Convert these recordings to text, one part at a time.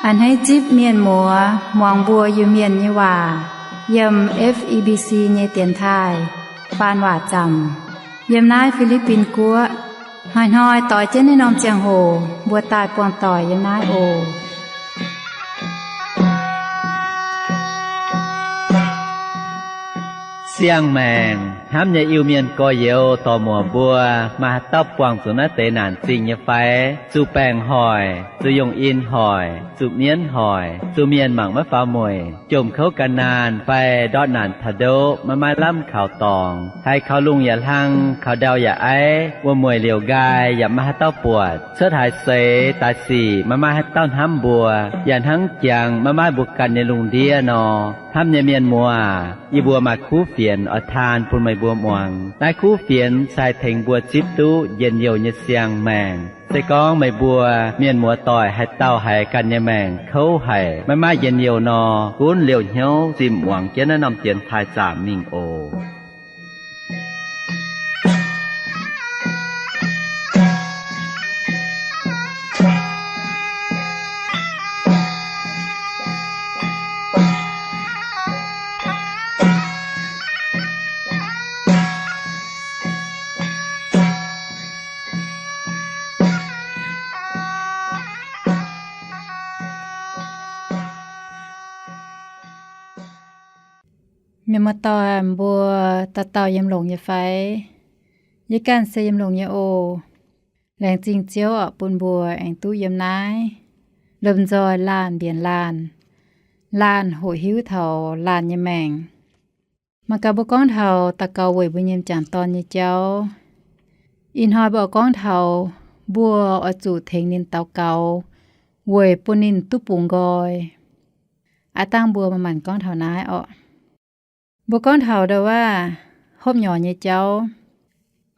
A'hneiv zipv mienh muoz muangx mbuo Iu-Mienh nyei waac yiem F E B C nyei dienx taaih faan waac zaamc yiem naaiv Fi^li^bin Guoqv. Hnoi-hnoi doix jienv naaiv norm ziangh hoc mbuo daaih buangh doic yiem naaiv oc. Siang-maengc hnamv nyei Iu-Mienh gorx-youz dorc-muoc mbuo, maaih haaix dauh buangh zuqc naaiv deix naanc zingh nyei fai? Zuqc baengc hoic, zuqc yongh in hoic, zuqc mienv hoic, zuqc mienh mangc maiv faaux mueic, jomc kouv gan naanh fai ndortv naanc taux ndoqv maiv maaih lamh kaux dorngx, haiz kaux lungh yaac hlang, kaux ndau yaac aiv, wuom-mueic liouc nqaai yaac maiv maaih haaix dauh buatc, cuotv haaix seix daaih sic maiv maaih haaix dauh hnamv mbuo, yaac hnangv jangx maiv maaih mbuo ganh nyei lungh ndiev nor. Hnamv nyei mienh muoz, yie mbuo maaih kuv fienx oix taan bun meih mbuo muangx. Naaiv kuv fienx se haih tengx mbuo zipv duqv njien-youh nyei siang-maengc. Se gorngv meih mbuo mienh muoz-doic haaix dauh haiz ganh nyei maengc kouv haic, maiv maaih njien-youh nor, gunv liouh hnyouv zimh muangx jienv naaiv norm dienx taaih zaamc mingh oc. Mienh muoz-doic mbuo, dauh dauh yiem longx nyei fai? Yie ganh se yiem longx nyei oc. Laengz zingh Ziouv oc, bun mbuo aengx duqv yiem naaiv lomh nzoih laanh mbienx laanh, laanh hoqc hiuv taux laanh nyei maengc. Mangc gaax mbuo gorngv taux daux gaux weic mbuo nyei m'jangc dorn nyei jauv. Ih hnoi mbuo oix gorngv taux mbuo oix zuqc tengx ninh daux gaux weic bun ninh duqv bungx nqoi. Aav dangh mbuo manc-manc gorngv taux naaiv orqc. Mbuo gorngv taux ndau wuov hopv nyorx nyei jauv.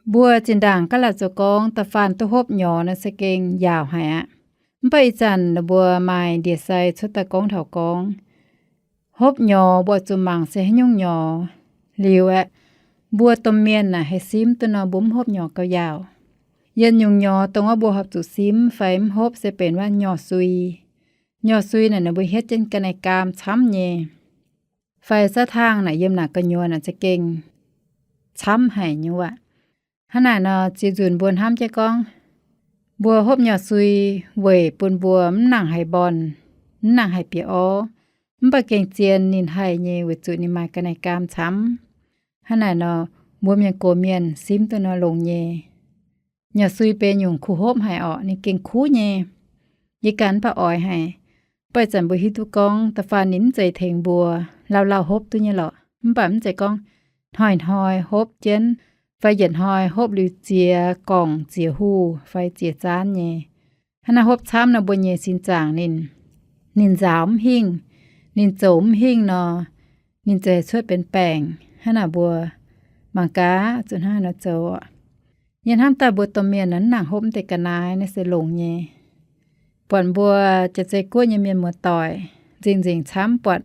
Mbuo zinh ndaangc gaav laatc zoux gorngv da'faanh duqv hopv nyorx naaiv se gengh yaauc haic aqv. Mv baac ih zanc mbuo maaih ndie-sai cuotv daaih gorngv taux gorngv hopv nyorx mbuo zuqc mangc se haaix nyungc nyorx liuz aeqv, mbuo domh mienh naaic haih simv duqv nor mbuo mv hopv nyorx gauh yaauc. Yietc nyungc nyorx dongh wuov mbuo horpc zuqc simv fai mv hopv se benx wuov nyorx sui. Nyorx sui naaic ninh mbuo hietv jienv ga'naaiv gaam camv nyei, fai za'tangh naaic yiem naaic gu'nyuoz naaic za'gengh camv haic nyei waac. Hnangv naaic nor, ziex nzunc mbuo hnamv jienv gorngv, mbuo hopv nyorx sui weic bun mbuo mv nangc haiz mbornh, mv nangc haiz bieqc orv. Mv baac gengh zien ninh haih nyei weic zuqc ninh maaih ga'naaiv gaam camv. Hnangv naaic nor, mbuo mienh gox mienh simv duqv nor longx nyei. Nyorx sui benx nyungc kuh hopv haic orqc, ninh gengh kuv nyei. Yie ganh mv baac oix haic. Mv baac ih zanc mbuo hiuv duqv gorngv da'faanh ninh mv zeiz tengx mbuo lauh lauh hopv duqv nyei lorqc. Mv baac mv zeiz gorngv hnoi-hnoi hopv jienv, fai yietc hnoi hopv liuz ziex gorngc ziex huh fai ziex zaanv nyei. Hnangv naaiv hopv camv nor mbuo nyei sin zaangc ninh, ninh nzaaux mv hingh, ninh zoux mv hingh nor, ninh zeix cuotv benx baengc. Hnangv naaic mbuo mangc gaax zuqc hnangv haaix nor zoux orqc. Yie hnamv daaih mbuo domh mienh naaic mv nangc hopv mv deix ga'naaiv naaiv se longx nyei. Buatc mbuo jaax zei guoqv nyei mienh muoz-doic nzengc-nzengc camv, buatc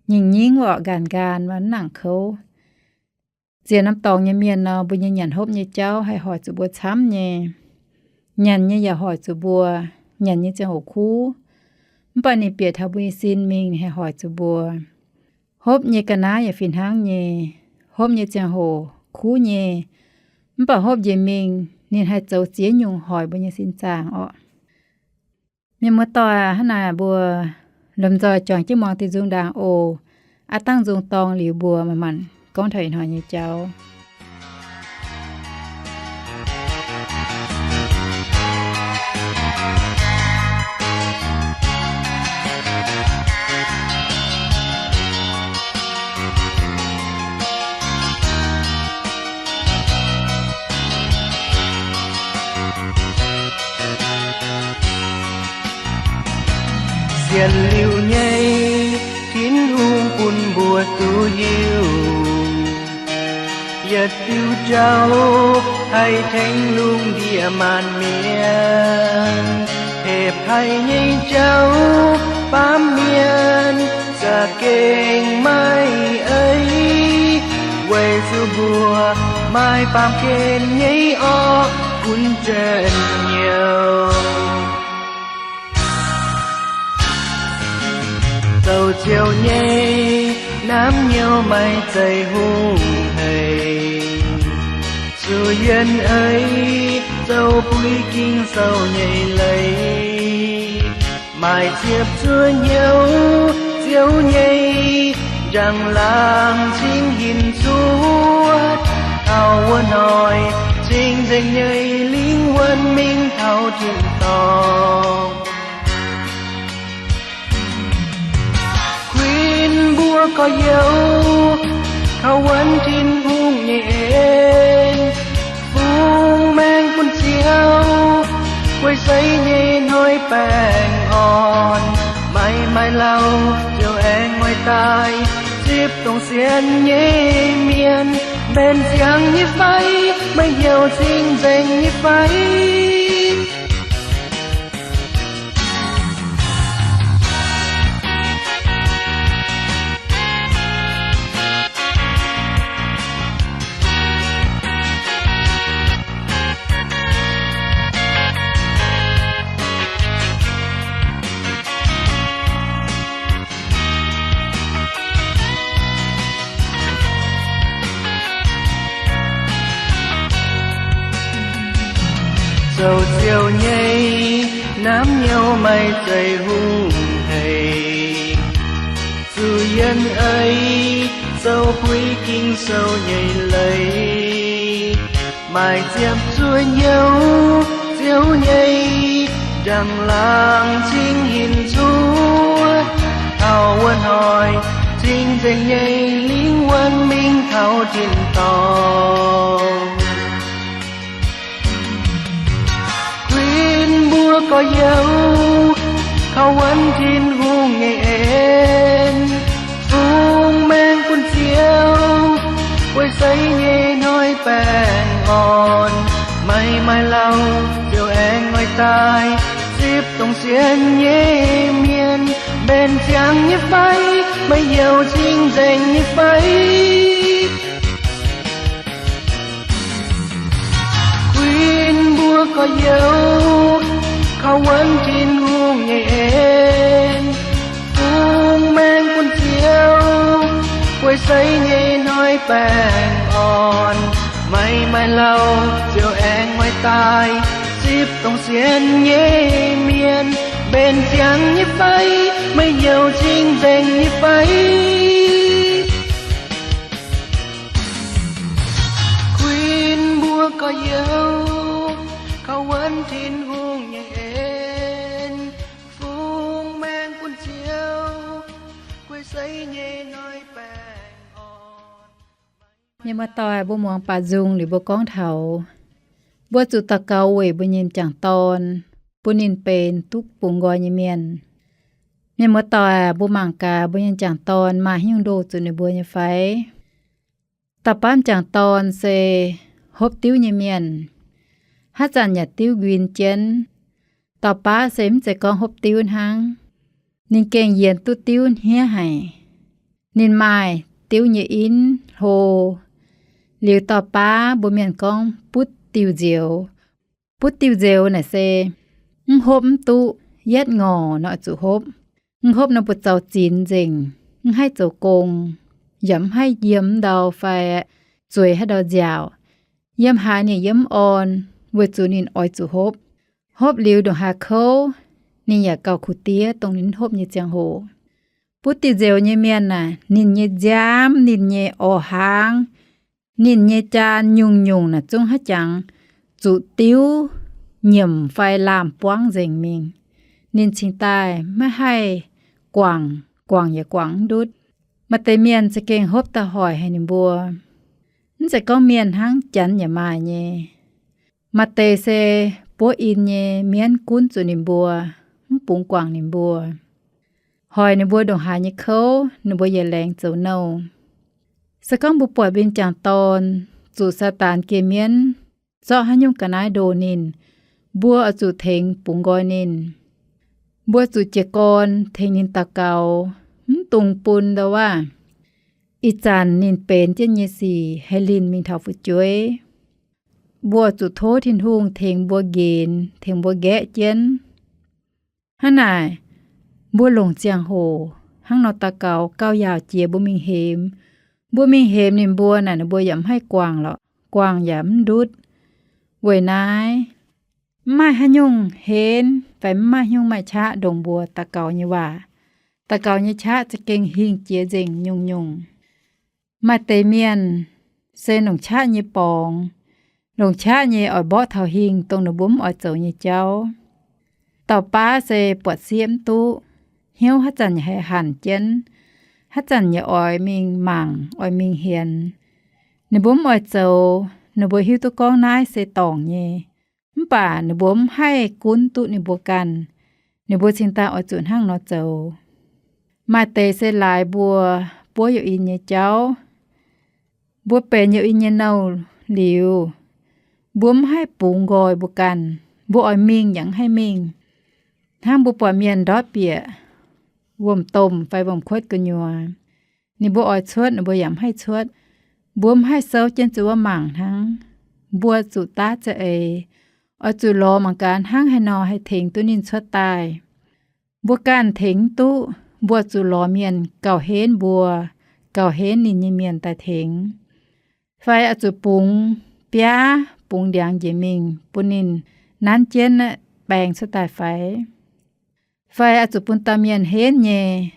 nyingh nyingv orqc, nqaanc nqaanc, mv nangc kouv. Ziex norm dorngx nyei mienh nor, mbuo nyei nyanc hopv nyei jauv haih hoic zuqc mbuo camv nyei. Nyanc nyei yaac hoic zuqc mbuo, nyanc nyei ziangh hoc kuv. Mv baac ninh bieqc taux mbuo nyei sin mingh, ninh haih hoic zuqc mbuo. Hopv nyei ga'naaiv yaac fih hnangv nyei. Hopv nyei ziangh hoc kuv nyei, mv baac hopv njiec mingh ninh haih zoux ziex nyungc hoic mbuo nyei sin zaangc orqc. Mienh muoz-doic, hnangv naaic mbuo lomh nzoih juangc jienv muangx diuh nzung ndaangc oc. Aav dangh nzung dorng liuz mbuo manc-manc gorngv taux ih hnoi nyei jauv. Sienx liuz nyei, Tin-Hungh bun mbuo duqv hiuv yietc diuh jauv haih tengx lungh ndiev maanc mienh. Hepv haic nyei jauv baamh mienh za'gengh maiv eix, weic zuqc mbuo maaih baamh gen nyei orqv gunv njien-youh. Zoux Ziouv nyei naamv nyouz maaih zeiv hungh hec, zuqc yienh eix zoux buix Ging-Sou nyei leiz, maaih ziepc zuoqv hnyouv Ziouv nyei njang-laangc cingv hinc cuotv taux wuov hnoi, cing-nzengc nyei lingh wuonh mingh taux tin-dorngh. Kuinx mbuo gorx-youz kaux wuonx Tin-Hungh nyei en, fungx maengx bun Ziouv, guei seix nyei hnoi baengh orn, maaih maaih lauh ziouc aengx oix daaih zipv dongh sienx nyei mienh. Mbenc ziangx nyei fai? Meih heuc cing-nzengc nyei fai? Zoux Ziouv nyei naamv nyouz maaih zeiv hungh hec, zuqc yienh eix zoux buix Ging-Sou nyei leiz, maaih ziepc zuoqv hnyouv Ziouv nyei njang-laangc cingv hinc cuotv taux wuov hnoi, cing-nzengc nyei lingh wuonh mingh taux tin-dorngh. Kuinx mbuo gorx-youz kaux wuonx Tin-Hungh nyei en, fungx maengx bun Ziouv, guei seix nyei hnoi baengh orn, maaih maaih lauh ziouc aengx oix daaih zipv dongh sienx nyei mienh. Mbenc ziangx nyei fai? Meih heuc cing-nzengc nyei fai? Kuinx mbuo gorx-youz kaux wuonx Tin-Hungh nyei en, fungx maengx bun Ziouv, guei seix nyei hnoi baengh orn, maaih maaih lauh ziouc aengx oix daaih zipv dongh sienx nyei mienh. Mbenc ziangx nyei fai? Meih heuc cing-nzengc nyei fai? Kuinx mbuo gorx-youz kaux wuonx Tin-Hungh nyei en, fungx maengx bun Ziouv, guei seix nyei hnoi baengh orn. Mienh muoz-doic, mbuo muangx baac nzung liuz mbuo gorngv taux mbuo zuqc daux gaux weic mbuo nyei m'jangc dorn, bun ninh benx duqv bungx nqoi nyei mienh. Mienh muoz-doic, mbuo mangc gaax mbuo nyei m'jangc dorn maaih haaix nyungc ndoh zuqc ninh mbuo nyei fai? Dauh baav m'jangc dorn se hopv diuv nyei mienh. Haaix zanc yaac diuv nquin jienv. Dauh baav se mv zeiz gorngv hopv diuv hnangv. Ninh gengh yienx duqv diuv hniev haic. Ninh maaih diuv nyei inv hlo. Liuz dauh baav mbuo mienh gorngv butv diuh nzioux. Butv diuh nzioux naaic se mv hopv mv duqv, yietv ngorc nor zuqc hopv. Mv hopv nor buoz-zaux zinx nzengc, mv haih zoux gong, yaac mv haih yiem ndau fai zueiz haaix ndau nziaauc. Yiem haaix ninh yiem mv orn, weic zuqc ninh oix zuqc hopv. Hopv liuz ndongc haaix kouv, ninh yaac gauh kuh diev dongh ninh hopv nyei ziangh hoc. Butv diuh nzioux nyei mienh aah, ninh nyei nziaamv, ninh nyei orv-hnaangx, ninh nyei jaan nyungc-nyungc naaic zungv haaix jangx zuqc diuv nyiemc fai laamh buangv nzengc mingh. Ninh cingx daaih maiv haih guangc, guangc yaac guangc mv ndutv. Maaih deix mienh za'gengh hopv daaih hoic haic ninh mbuo. Mv zeiz gorngv mienh hnangv, janx yaac maaih nyei. Maaih deix se buov in nyei mienv gunv zuqc ninh mbuo, mv bungx guangc ninh mbuo. Hoic ninh mbuo ndongc haaix nyei kouv, ninh mbuo yaac laengz zoux nouh. Se gorngv mbuo buatc mbuo nyei m'jangc dorn zuqc Saadaan geh mienv zorqv haaix nyungc ga'naaiv ndoh ninh, mbuo oix zuqc tengx bungx nqoi ninh. Mbuo zuqc jiez gorn tengx ninh daux gaux, mv dungx bun ndau-waav ih zanc ninh benx jienv nyei sic haih linh mingh taux fu'jueiv. Mbuo zuqc tov Tin-Hungh tengx mbuo nqenx, tengx mbuo nqaeqv jienv. Hnangv naaic, mbuo longc ziangh hoc hnangv nor daux gaux gauh yaauc jiex mbuo mingh hemx. Mbuo mingh hemx ninh mbuo naaic, ninh mbuo yaac mv haih guangc lorqc, guangc yaac mv ndutv. Weic naaiv, mv maaih haaix nyungc henv fai mv maaih haaix nyungc maaih qaqv ndongc mbuo daux gaux nyei waac. Daux gaux nyei qaqv za'gengh hingh jiex nzengc nyungc-nyungc. Maaih deix mienh se longc qaqv nyei borngz, longc qaqv nyei oix mborqv taux hingh dongh ninh mbuo mv oix zoux nyei jauv. Dauh baav se buatc sieqv mv duqv, hnyouv haaix zanc yaac haih hanc jienv, haaix zanc yaac oix mingh mangc, oix mingh hienx. Ninh mbuo mv oix zoux, ninh mbuo hiuv duqv gorngv naaiv se dorngc nyei, mv baac ninh mbuo mv haih gunv duqv ninh mbuo ganh. Ninh mbuo cingx daaih oix zuqc hnangv nor zoux. Maaih deix se laaix mbuo buov youc in nyei jauv. Mbuo benx youc in nyei nouh liuz, mbuo mv haih bungx nqoi mbuo ganh. Mbuo oix mingh yaac mv haih mingh. Hnangv mbuo buatc mienh ndortv bieqc wuom domh fai wuom kuotv gu'nyuoz, ninh mbuo oix cuotv, ninh mbuo yaac mv haih cuotv. Mbuo mv haih souv jienv zuqc wuov mangc hnangv. Mbuo zuqc daav za'eix, oix zuqc lorz mangc gaax hnangv haaix nor haih tengx duqv ninh cuotv daaih. Mbuo ganh tengx mv duqv, mbuo zuqc lorz mienh gauh henv mbuo, gauh henv ninh nyei mienh daaih tengx. Fai oix zuqc bungx biaav bungx ndiangx njiec mingh bun ninh nanv jienv baeng cuotv daaih fai? Fai oix zuqc bun dauh mienh henv nyei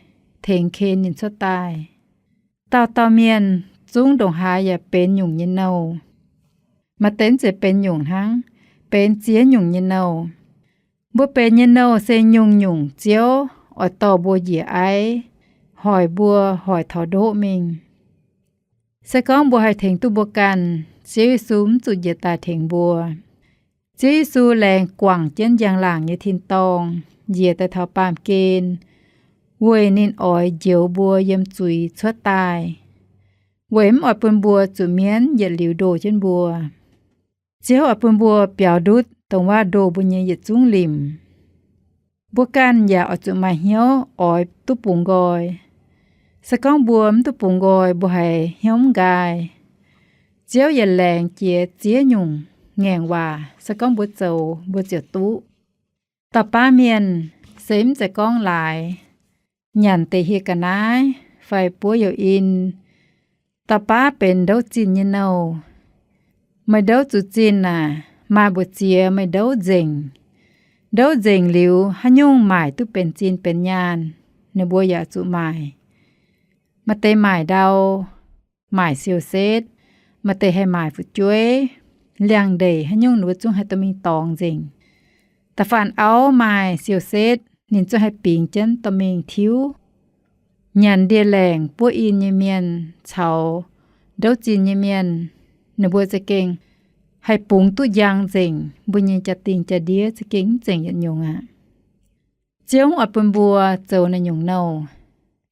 tengx ken ninh cuotv daaih. Dauh dauh mienh zungv ndongc haaix yaac benx nyungc nyei nouh. Maaih deix mv zeiz benx nyungc hnangv, benx ziex nyungc nyei nouh. Mbuo benx nyei nouh se nyungc-nyungc Ziouv oix dorh mbuo njiec aiv, hoic mbuo hoic taux ndoqv mingh. Se gorngv mbuo haih tengx duqv mbuo ganh, Ziouv Yesu mv zuqc njiec daaih tengx mbuo. Ziouv Yesu laengz guangc jienv njang-laangc nyei tin-dorngh njiec daaih taux baamh gen, weic ninh oix njoux mbuo yiem zuiz cuotv daaih, weic mv oix bun mbuo zuqc mienv yietc liuz ndoh jienv mbuo. Ziouv oix bun mbuo biaux ndutv dongh waac ndoh mbuo nyei yietc zungv limc. Mbuo ganh yaac oix zuqc maaih hnyouv oix duqv bungx nqoi. Se gorngv mbuo mv duqv bungx nqoi, mbuo haiz hnyouv mv nqaai. Ziouv yietc laengz jiex ziex nyungc ngaengc waac, se gorngv mbuo zoux, mbuo ziouc duqv. Dauh baav mienh se mv zeiz gorngv laaix nyanc deix hieh ga'naaiv fai buov youc in. Dauh baav benx ndouv zinh nyei nouh. Meih ndouv zuqc zinh aac, maaih mbu'ziex meih ndouv nzengc. Ndouv nzengc liuz, haaix nyungc maaic duqv benx zinh benx nyaanh, ninh mbuo yaac zuqc maaic. Maaih deix maaic ndau, maaic siou setv, maaih deix haih maaic fu'jueiv. Liangx-ndeic haaix nyungc ninh mbuo zungv haih dorh mingh dorngx nzengc. Da'faanh auv maaih siou setv, ninh zungv haih bingx jienv dorh mingh tiuv. Nyanc ndie-laengc buov in nyei mienh caux ndouv zinh nyei mienh, ninh mbuo za'gengh haih bungx duqv njang nzengc. Mbuo nyei jaa-dingh jaa-ndiev za'gengh mv zengc yietc nyungc aqv. Ziouv mv oix bun mbuo zoux naaiv nyungc nouh.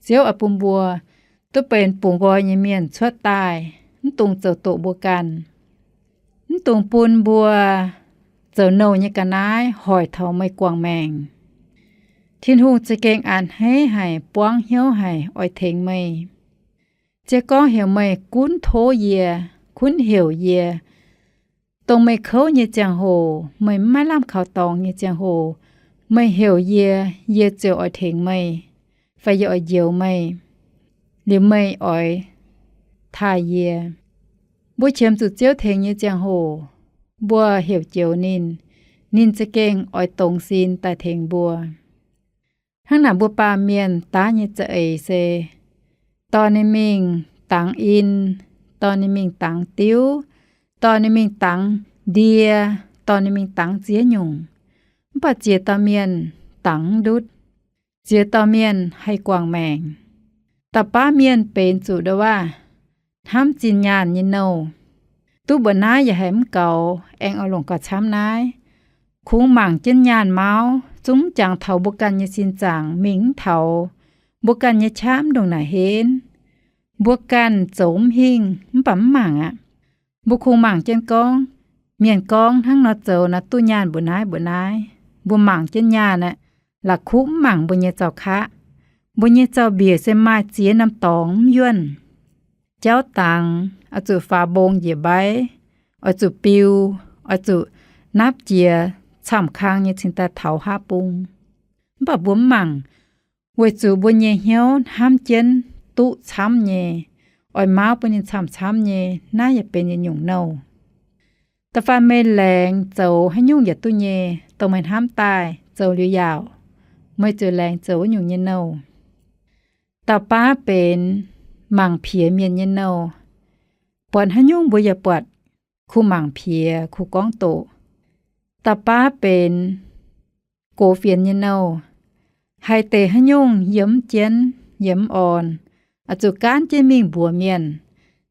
Ziouv oix bun mbuo duqv benx bungx nqoi nyei mienh cuotv daaih, mv dungx zoux doqc mbuo ganh. Mv dungx bun mbuo zoux nouh nyei ga'naaiv hoic taux meih guangc maengc. Tin-Hungh za'gengh a'hneiv haic, buangv hnyouv haic oix tengx meih. Ziouv gorngv heuc meih gunv tov yie, gunv heuc yie. Dongh meih kouv nyei ziangh hoc, meih mv maaih lamh kaux dorngx nyei ziangh hoc, meih heuc yie, yie ziouc oix tengx meih, fai yie oix njoux meih, liuz meih oix taaih yie. Mbuo qiemx zuqc Ziouv tengx nyei ziangh hoc, mbuo heuc joux ninh, ninh za'gengh oix dongz sin daaih tengx mbuo. Hnangv naaic mbuo baamh mienh daav nyei za'eix se dorh ninh mingh dangx in, dorh ninh mingh dangx diuv, dorh ninh mingh dangx ndie, dorh ninh mingh dangx ziex nyungc. Mv baac ziex dauh mienh dangx mv ndutv. Ziex dauh mienh haih guangc maengc. Dauh baav mienh benx zuqc ndo waac hnamv zinh nyaanh nyei nouh. Duqv mbuoqc naaiv yaac haiz mv gaux, aengx oix longc gauh camv naaiv. Kungx mangc jienv nyaanh mauv, zungv mv jangx taux mbuo ganh nyei sin zaangc mingh mv taux, mbuo ganh nyei qaqv mv ndongc naaic henv. Mbuo ganh zoux mv hingh mv baac mv mangc aqv. Mbuo kungx mangc jienv gorngv, mienh gorngv hnangv nor zoux naaiv duqv nyaanh mbuoqc naaiv mbuoqc naaiv. Mbuo mangc jienv nyaanh aeqv, la'kuqv mv mangc mbuo nyei zaux kaqv. Mbuo nyei zaux-mbiec se maaih ziex norm dorngx mv yuonh. Jauv dangx, oix zuqc faaux mbong njiec mbaiv, oix zuqc biu, oix zuqc napv jiex camv kang nyei cingx daaih taux haav bung. Mv baac mbuo mv mangc. Weic zuqc mbuo nyei hnyouv hnamv jienv duqv camv nyei, oix mauv bun ninh camv-camv nyei, naaiv yaac benx yietc nyungc nouh. Da'faanh meih laengz zoux haaix nyungc yaac duqv nyei, dongh meih hnamv daaih zoux liuz yaauc, meih ziouc laengz zoux wuov nyungc nyei nouh. Da'baav benx mangc piex mienh nyei nouh. Buatc haaix nyungc mbuo yaac buatc kuh mangc piex, kuh gorngv doqc. Da'baav benx gox fienx nyei nouh. Haih deix haaix nyungc yiem mv jienv, yiem mv orn, oix zuqc gaanv jienv mingh mbuox mienh.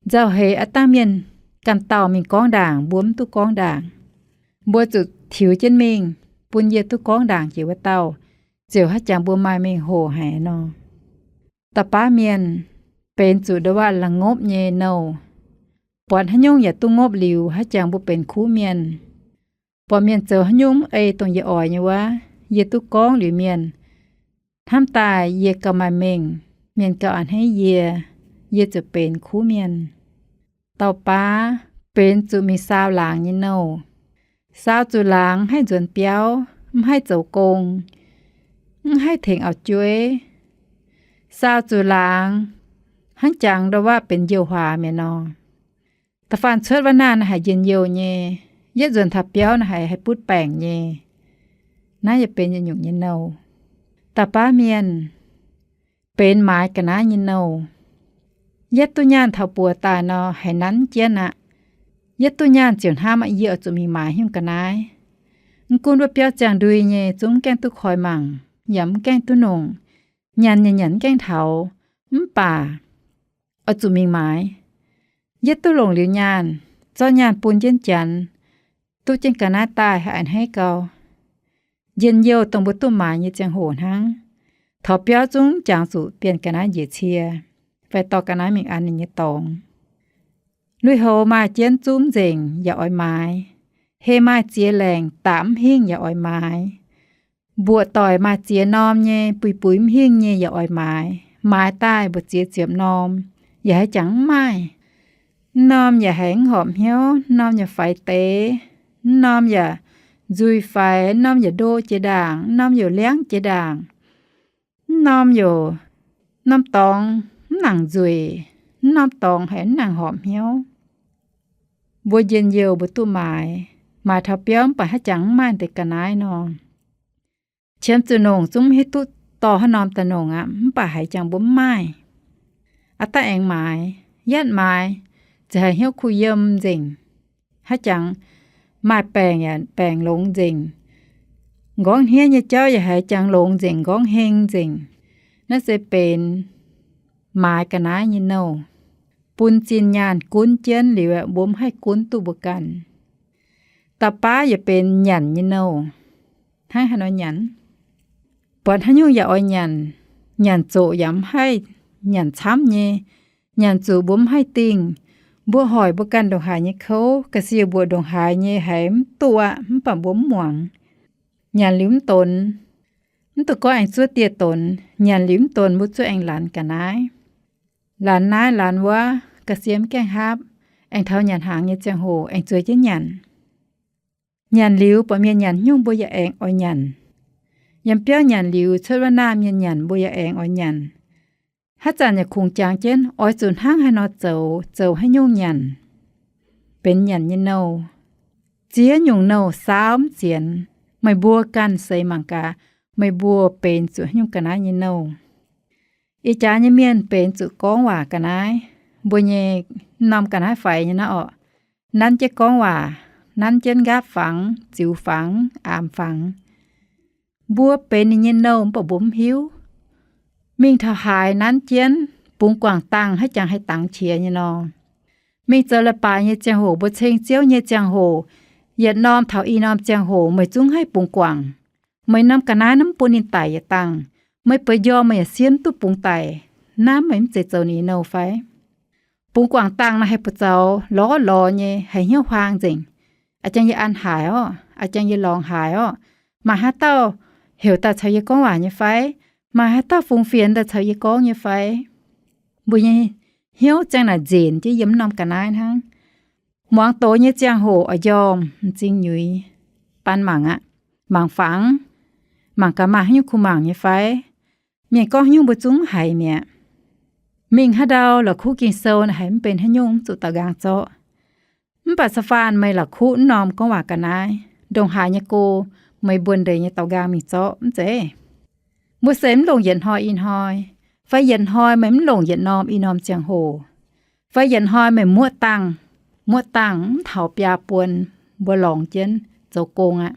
Nzauh heix aav dangh mienh ganh dauh mingh gorngv ndaangc, mbuo mv duqv gorngv ndaangc. Mbuo zuqc tiux jienv mingh, bun yie duqv gorngv ndaangc jiex wuov dauh, ziouc haaix jangx mbuo maaih mengh hoc haic nor. Da'baav mienh benx zuqc ndo waac la'ngopv nyei nouh. Buatc haaix nyungc yaac duqv ngopv liuz, haaix jangx mbuo benx kuv mienh. Buatc mienh zoux haaix nyungc mv ei dongh yie oix nyei wuov, yie duqv gorngv liuz mienh, hnamv daaih yie gauh maaih mengh, mienh gauh a'hneiv yie, yie ziouc benx kuv mienh. Dauh baav benx zuqc mingh saau laangz nyei nouh. Saau zuqc laangz mv haih nzuonx biauv, mv haih zoux gong, mv haih tengx auv-jueiv. Saau zuqc laangz hnangv jangx ndo waac benx youh-huaax mi'aqv nor. Da'faanh cuotv waac naanh naaiv haiz njien-youh nyei, yietv nzuonx taux biauv naaiv haiz haih butv baengc nyei. Naaiv yaac benx yietc nyungc nyei nouh. Da'baav mienh benx maaiz ga'naaiv nyei nouh. Yietv duqv nyaanh taux buoz daaih nor, haiz nanv jienv aqv. Yietv duqv nyaanh ziouc hnamv aqv, yie oix zuqc mingh maaiz haaix nyungc ga'naaiv. Mv gunv wuov biauv ziangh ndui nyei, zungv mv gaengh duqv koi mangc, yaac mv gaengh duqv nongc. Nyanc nyei nyanc mv gaengh taux, mv baac oix zuqc mingh maaiz. Yietv duqv longc liuz nyaanh, zorqv nyaanh bun jienv Janx, duqv jienv ga'naaiv daaih haih a'hneiv gau. Njien-youh dongh mbuo duqv maaiz nyei ziangh hoc hnangv. Taux biauv zungv jangx zuqc bienh ga'naaiv njiec cie, fai dorh ga'naaiv mingh an ninh nyei dorngx. Lui-houx maaih jienv zungv nzengc yaac oix maaiz. Heh maaih ziex laengc dapc mv hingh yaac oix maaiz. Mbuoqc doic maaih ziex norm nyei, buix-buix mv hingh nyei yaac oix maaiz. Maaiz daaih mbu'ziex ziepc norm, yaac haaix jangx mv maaih. Mv norm yaac haiz mv horpc hnyouv, mv norm yaac faix deix, mv norm yaac nzuih faix, mv norm yaac ndo jiex ndaangc, mv norm yaac liangv jiex ndaangc, mv norm yaac, mv norm dorngx mv nangc nzueic, mv norm dorngx haiz mv nangc horpc hnyouv. Mbuo njien-youh mbuo duqv maaiz, maaiz taux biauv mv baac haaix jangx mv maaih deix ga'naaiv nor. Qiemx zuqc nongc zungv mv hiuv duqv dorh haaix norm daaih nongc aqv, mv baac haaix jangx mbuo mv maaih. Aav dangh aengx maaiz, yietv maaiz ziouc haiz hnyouv kuh yiem nzengc. Haaix jangx maaih baengc yaac baengc longx nzengc. Nqorngv hniev nyei jauv yaac haiz jangx longx nzengc, nqorngv heng nzengc. Naaiv se benx maaiz ga'naaiv nyei nouh. Bun zinh nyaanh gunv jienv liuz, mbuo mv haih gunv duqv mbuo ganh. Da'baav yaac benx nyanc nyei nouh. Hnangv haaix nor nyanc? Buatc haaix nyungc yaac oix nyanc. Nyanc zoqc yaac mv haih nyanc camv nyei. Nyanc zuqc mbuo mv haih dingh. Mbuo hoic mbuo ganh ndongc haaix nyei kouv, ga'sie mbuoqc ndongc haaix nyei haiz mv duqv aqv, mv baac mbuo mv muangx. Nyanc liuz mv donx, mv dungx gorngv aengx zuov dieh donx. Nyanc liuz mv donx, mbuo zuov aengx laanh ga'naaiv. Laanh naaiv laanh wuov, ga'sie mv gaengh haapv, aengx taux nyanc hnaangx nyei ziangh hoc aengx zueiz jienv nyanc. Nyanc liuz buatc mienh nyanc nyungc mbuo yaac aengx oix nyanc. Yiem biauv nyanc liuz cuotv wuov naamh mienh nyanc mbuo yaac aengx oix nyanc. Haaix zanc yaac kungx jangx jienv oix zuqc hnangv haaix nor zoux, zoux haaix nyungc nyanc, benx nyanc nyei nouh. Ziex nyungc nouh saauv mv sienx. Meih mbuo ganh seix mangc gaax, meih mbuo benx zuqc haaix nyungc ga'naaiv nyei nouh. Ih jaax nyei mienh benx zuqc gorngv waac ga'naaiv. Mbuo nyei norm ga'naaiv faix nyei naaiv orqc, nanv jienv gorngv waac, nanv jienv nqaapv fangx, ziux fangx, aamx fangx. Mbuo benx ninh nyei nouh mv baac mbuo mv hiuv. Mingh taux haaix nanv jienv, bungx guangc dangh haaix jangx haih dangx qiex nyei nor. Mingh zoux leiz-baaix nyei ziangh hoc, mbuo ceng Ziouv nyei ziangh hoc, yietc norm taux i norm ziangh hoc meih zungv haih bungx guangc. Meih norm ga'naaiv naaiv mv bun ninh daic yietc dangh. Meih bueix njormh meih yaac siemv duqv bungx daic. Naaiv meih mv zeiz zoux ninh nyei nouh fai? Bungx guangc dangh naaiv haih buoz-zaux lorz lorz nyei, haih hnyouv huaang nzengc. A'jang yie an haaix orqc? A'jang yie lorngx haaix orqc? Maaih haaix dauh heuc daaih caux yie gorngv waac nyei fai? Maaih haaix dauh fungx fienx daaih caux yie gorngv nyei fai? Mbuo nyei hnyouv ziang naaic nzenc jienv yiem mv norm ga'naaiv hnangv. Muangx doz nyei ziangh hoc oix njormh, m'zing nyuix, baan mangc aqv. Mangc fangx, mangc gaax maaih haaix nyungc kuh mangc nyei fai? Mienh gorngv nyungc mbuo zungv mv haiz mi'aqv. Mingh haaix ndau la'kuqv Ging-Sou naaic haiz mv benx haaix nyungc, mv zuqc daaux nqaang zorqv. Mv baac sa'faanh meih la'kuqv mv norm gorngv waac ga'naaiv, ndongc haaix nyei go, meih mbuo ndeic nyei daaux nqaang mingh zorqv mv zeiz. Mbuo se mv longc yietc hnoi i hnoi, fai yietc hnoi meih mv longc yietc norm i norm ziangh hoc, fai yietc hnoi meih muoqv dangh, muoqv dangh mv taux biaa buonc mbuo lorngx jienv zoux gong aqv.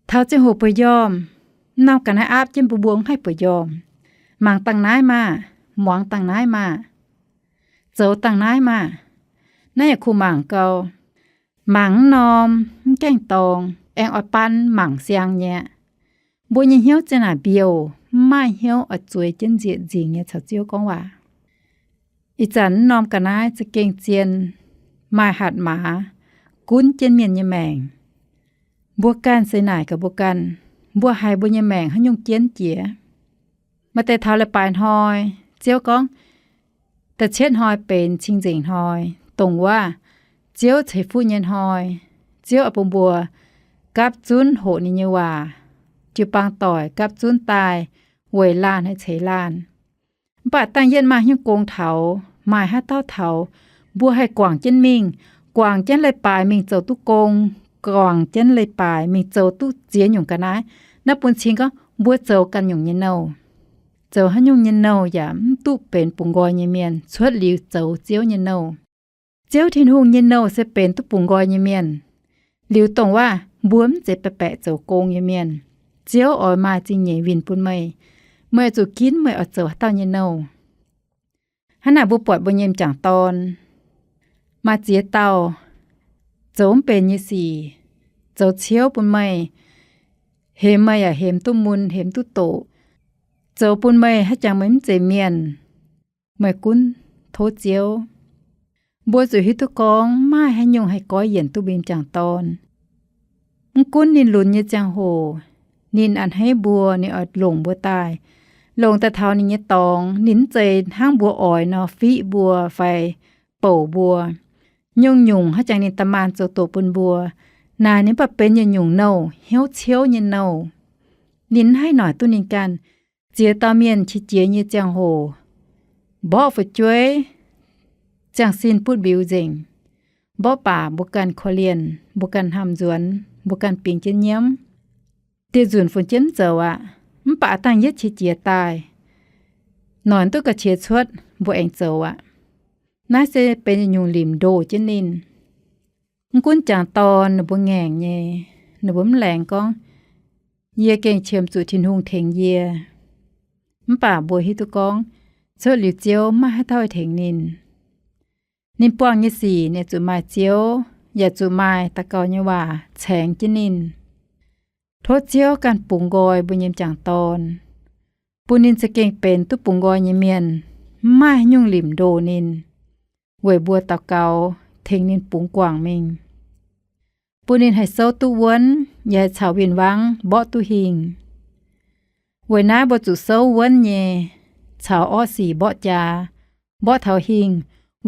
Taux ziangh hoc bueix njormh, mv norm ga'naaiv aapv jienv mbuo, mbuo mv haih bueix njormh. Mangc dangh naaiv maah! Muangx dangh naaiv maah! Zoux dangh naaiv maah! Naaiv yaac kuh mangc gau. Mangc mv norm, mv gaengh dorng, aengx oix baan mangc siang nyei aqv. Mbuo nyei hnyouv za'naaic mbiouh, mv maaih hnyouv oix zueiz jienv nzieqc nzingc nyei caux Ziouv gorngv waac. Ih zanc mv norm ga'naaiv za'gengh zien, maaih hatc maaz gunv jienv mienh nyei maengc. Mbuo ganh se naaic gaax mbuo ganh, mbuo haiz mbuo nyei maengc haaix nyungc jienv jiex? Maaih deix taux leiz-baaix hnoi, Ziouv gorngv, da'cietv hnoi benx cing-nzengc hnoi, dongh wuov Ziouv ceix fuqv nyei hnoi. Ziouv oix bun mbuo gapv zunv hoqc ninh nyei waac, jiu-baang doic gapv zunv daaih weic laanh haaix ceix laanh. Mv baac dangh yietv maaih hnyouv gong taux, maaih haaix dauh taux, mbuo haih guangc jienv mingh, guangc jienv leiz-baaix mingh zoux duqv gong, guangc jienv leiz-baaix mingh zoux duqv ziex nyungc ga'naaiv. Naaiv bun cing gorngv mbuo zoux ganh nyungc nyei nouh. Zoux haaix nyungc nyei nouh yaac mv duqv benx bungx nqoi nyei mienh cuotv liuz zoux Ziouv nyei nouh. Ziouv Tin-Hungh nyei nouh se benx duqv bungx nqoi nyei mienh. Liuz dongh waac mbuo mv zeiz baeqc baeqc zoux gong nyei mienh, Ziouv oix maaih zingh nyeic winh bun meih. Meih oix zuqc ginv meih oix zoux haaix dauh nyei nouh. Hnangv naaic mbuo buatc mbuo nyei m'jangc dorn maaih ziex dauh zoux mv benx nyei sic, zoux ciouv bun meih, hemx meih yaac hemx duqv mun, hemx duqv doqc, zoux bun meih haaix jangx meih mv zeiz mienh. Meih gunv tov Ziouv. Mbuo zuqc hiuv duqv gorngv maaih haaix nyungc haih goiv yienc duqv mbuo nyei m'jangc dorn. Mv gunv ninh lunx nyei ziangh hoc, ninh a'hneiv mbuo, ninh oix longc mbuo daaih, longc daaih taux ninh nyei dorngx. Ninh mv zeiz hnangv mbuo oix nor fiqv mbuo fai bouc mbuo. Nyungc-nyungc haaix jangx ninh da'maanh zoux doqc bun mbuo. Naaic ninh mv baac benx yietc nyungc nouh, hnyouv ciouv nyei nouh. Ninh mv haih noic duqv ninh ganh. Ziex dauh mienh qiex jiez nyei ziangh hoc, mborqv fu'jueiv ziangh sin butv mbiuz nzengc. Mborqv baac mbuo ganh korv-lienh, mbuo ganh hnamv nzuonx, mbuo ganh bingx jienv nyiemv. Dieh nzunc funx jienv mv zoux aqv. Mv baac dangh yietv qiex jiez daaih, noic duqv ga'qiex cuotv, mbuo aengx zoux aqv. Naaiv se benx yietc nyungc limc ndoh jienv ninh. Mv gunv m'jangc dorn ninh mbuo ngaengc nyei, ninh mbuo mv laengz gorngv, yie gengh qiemx zuqc Tin-Hungh tengx yie. Mv baac mbuo hiuv duqv gorngv, cuotv liuz Ziouv maiv maaih haaix dauh tengx ninh. Ninh buangh nyei sic ninh zuqc maaih Ziouv, yaac zuqc maaih daux gaux nyei waac caengx jienv ninh. Tov Ziouv ganh bungx nqoi mbuo nyei m'jangc dorn, bun ninh za'gengh benx duqv bungx nqoi nyei mienh, mv maaih haaix nyungc limc ndoh ninh, weic mbuo daux gaux tengx ninh bungx guangc mingh. Bun ninh haih souv duqv wuonv, yaac haih caux win-wangv mborqv duqv hingh. Weic naaiv mbuo zuqc souv wuonv nyei, caux orqv sic mborqv jaax, mborqv taux hingh,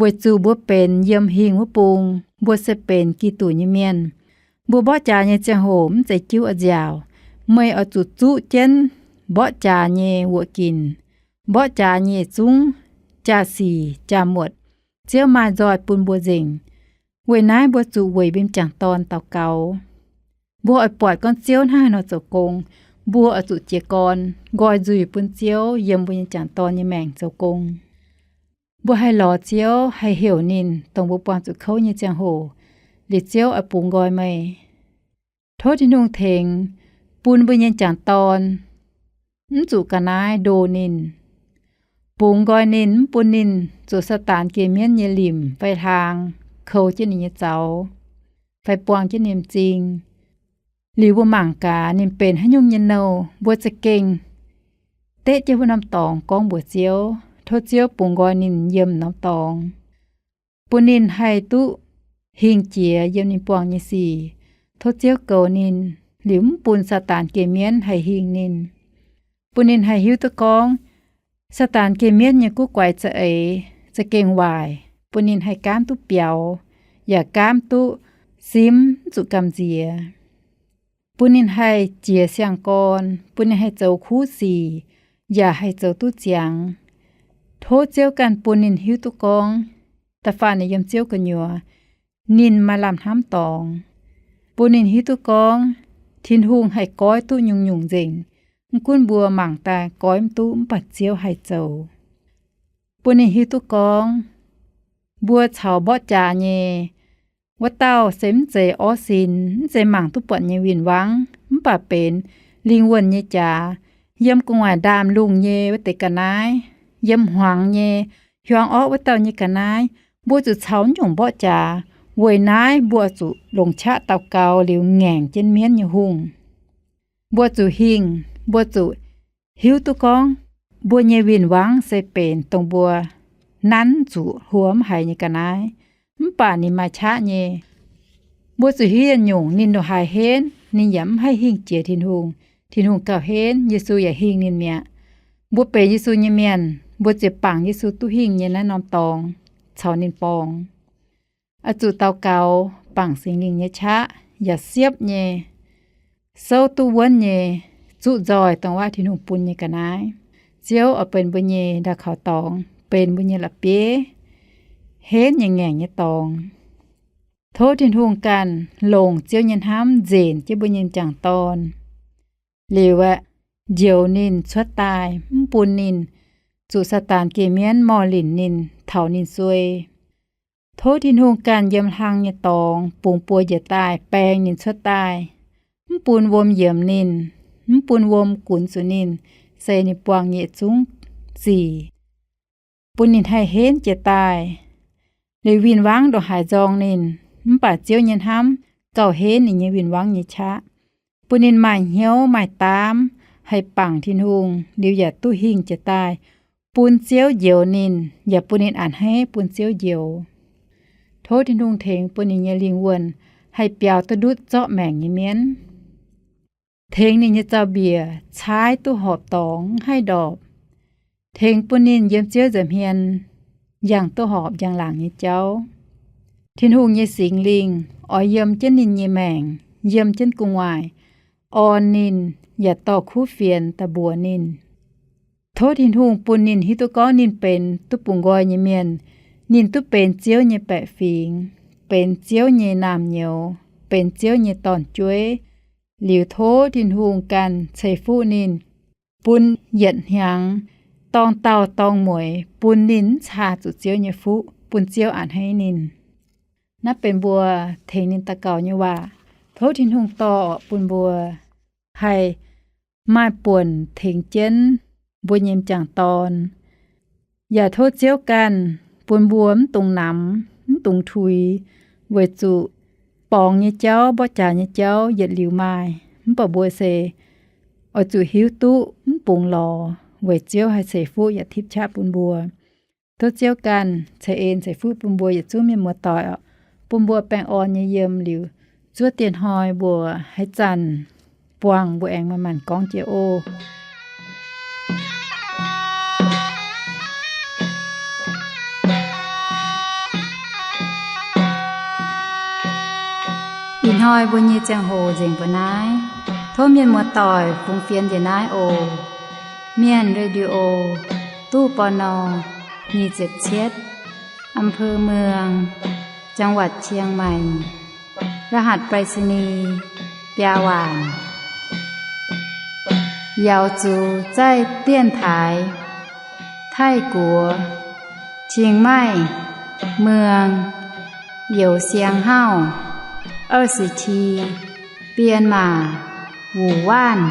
weic zuqc mbuo benx yiem hingh wuov bung, mbuo se benx Giduc nyei mienh. Mbuo mborqv jaax nyei ziangh hoc mv zeiz jiuv a'nziaauc. Meih oix zuqc zuqv jienv mborqv jaax nyei wuoqc ginc, mborqv jaax nyei zungv, jaa-sic jaa-muotc, Ziouv maaih nzoih bun mbuo nzengc. Weic naaiv mbuo zuqc weic mbuo m'jangc dorn daux gaux. Mbuo oix buatc gorngv Ziouv hnangv haaix nor zoux gong. Mbuo oix zuqc jiez gorn nqoi nzuih bun Ziouv yiem mbuo nyei m'jangc dorn nyei maengc zoux gong. Mbuo haih lorz Ziouv, haih heuc ninh, dongh mbuo buangh zuqc kouv nyei ziangh hoc, liuz Ziouv oix bungx nqoi meih. Tov Tin-Hungh tengx, bun mbuo nyei m'jangc dorn mv zuqc ga'naaiv ndoh ninh, bungx nqoi ninh, mv bun ninh zuqc Saadaan geh mienv nyei limc fai hlaang kou jienv ninh nyei zaux, fai buang jienv ninh m'zing. Liuz mbuo mangc gaax ninh benx haaix nyungc nyei nouh, mbuo za'gengh deqv jienv wuov norm dorngx gorngv mbuox Ziouv. Tov Ziouv bungx nqoi ninh yiem norm dorngx, bun ninh haih duqv hingh jiex yiem ninh buangh nyei sic. Tov Ziouv goux ninh, liuz mv bun Saadaan geh mienv haih hingh ninh, bun ninh haih hiuv duqv gorngv Saadaan geh mienv nyei guv guaix za'eix za'gengh waaic, bun ninh haih gaamv duqv biaux, yaac gaamv duqv simv, mv zuqc gamh nziex. Bun ninh haih jiex siang-gorn, bun ninh haih zoux kuv sic, yaac haih zoux duqv ziangx. Tov Ziouv ganh bun ninh hiuv duqv gorngv, da'faanh ninh yiem Ziouv gu'nyuoz, ninh maaih lamh hnamv dorngx, bun ninh hiuv duqv gorngv Tin-Hungh haih goiv duqv nyungc-nyungc nzengc. Mv gunv mbuo mangc daaih goiv mv duqv, mv baac Ziouv haih zoux. Bun ninh hiuv duqv gorngv mbuo caux mborqv jaax nyei wuov dauh se mv zeiz orv sin, mv zeiz mangc duqv buatc nyei win-wangv, mv baac benx lingh wuonh nyei jaax, yiem gu'nguaaic ndaamv-lungh nyei wuov deix ga'naaiv, yiem hmuangx nyei hiuang orqv wuov dauh nyei ga'naaiv. Mbuo zuqc caux nyungc mborqv jaax. Weic naaiv mbuo zuqc longc qaqv daux gaux liuz ngaengc jienv mienv nyei hungh. Mbuo zuqc hingh, mbuo zuqc hiuv duqv gorngv mbuo nyei win-wangv se benx dongh mbuo nanv zuqc hluo mv haiz nyei ga'naaiv, mv baac ninh maaih qaqv nyei. Mbuo zuqc hiuv nyungc ninh ndongc haaix henv, ninh yaac mv haih hingh jiex Tin-Hungh. Tin-Hungh gauh henv, Yesu yaac hingh ninh mi'aqv. Mbuo benx Yesu nyei mienh, mbuo ziouc bangc Yesu duqv hingh nyei naaiv norm dorngx caux ninh borngz. Oix zuqc daux gaux, bangc Singx Lingh nyei qaqv, yaac siepv nyei, souv duqv wuonv nyei, zuqv nzoih dongh waac Tin-Hungh bun nyei ga'naaiv. Ziouv oix benx mbuo nyei ndau kaux dorngx, benx mbuo nyei la'bieiv, henv nyei ngaengc nyei dorngx. Tov Tin-Hungh ganh longc Ziouv nyei hnamv nzenc jienv mbuo nyei m'jangc dorn. Liuz aeqv, njoux ninh cuotv daaih, mv bun ninh zuqc Saadaan geh mienv morh linc ninh, taux ninh suei. Tov Tin-Hungh ganh yiem hlang nyei dorngx bungx buoz njiec daaih, baeng ninh cuotv daaih, mv bun wuom yiemx ninh, mv bun wuom gunx zuqc ninh, se ninh buangh nyei yietc zungv zic, bun ninh haih henv jiez daaih. Liuz win-wangv ndongc haaix nzorng ninh, mv baac Ziouv nyei hnamv gauh henv ninh nyei win-wangv nyei qaqv, bun ninh maaih hnyouv maaih daamv haih bangc Tin-Hungh, liuz yaac duqv hingh jiez daaih bun Ziouv njoux ninh, yaac bun ninh a'hneiv bun Ziouv njoux. Tov Tin-Hungh tengx bun ninh nyei lingh wuonh haih biaux duqv ndutv zorqv maengc nyei mienv. Tengx ninh nyei zaux-mbiec caaiv duqv horpc dorngx, mv haih ndorpc. Tengx bun ninh yiem Ziouv nza'hmien yangh duqv horpc njang-laangc nyei jauv. Tin-Hungh nyei Singx Lingh oix yiem jienv ninh nyei maengc, yiem jienv gu'nguaaic, orn ninh, yaac dorh kuv fienx daaih mbuox ninh. Tov Tin-Hungh bun ninh hiuv duqv gorngv ninh benx duqv bungx nqoi nyei mienh. Ninh duqv benx Ziouv nyei baeqc fingx, benx Ziouv nyei naamh nyouz, benx Ziouv nyei dorn-jueiv. Liuz tov Tin-Hungh ganh ceix fuqv ninh, bun yietc hnyangx dorng daauh dorng mueiz, bun ninh mv caa zuqc Ziouv nyei fuqv, bun Ziouv a'hneiv ninh. Naaiv benx mbuo tengx ninh daux gaux nyei waac. Tov Tin-Hungh dorh bun mbuo haih maaih buonc tengx jienv mbuo nyei m'jangc dorn. Yaac tov Ziouv ganh bun mbuo mv dungx namx, mv dungx tuix, weic zuqc borngz nyei jauv, mborqv jaax nyei jauv yietc liuz maaih. Mv baac mbuo se oix zuqc hiuv duqv mv bungx lorz, weic Ziouv haih ceix fuqv yaac tipv qaqv bun mbuo. Tov Ziouv ganh ceix en ceix fuqv bun mbuo yietc zungv mienh muoz-doic oc, bun mbuo baengh orn nyei yiem liuz, zuov dieh hnoi mbuo haaix zanc buangh mbuo aengx manc-manc gorngv jiex oc. Ih hnoi mbuo nyei ziangh hoc nzengc mbuo naaiv. Tov mienh muoz-doic fungx fienx njiec naaiv oc. Mienh Radio, ตู้ ปณ. nyic ziepc cietv, อำเภอเมือง จังหวัดเชียงใหม่ รหัสไปรษณีย์ biaa waanc. 瑶族在电台 Taiv-Guoqv, Chiang Mai, Muang, Youz Siang Hauv, 二十七, Bienh Maac, Wuc Waanv.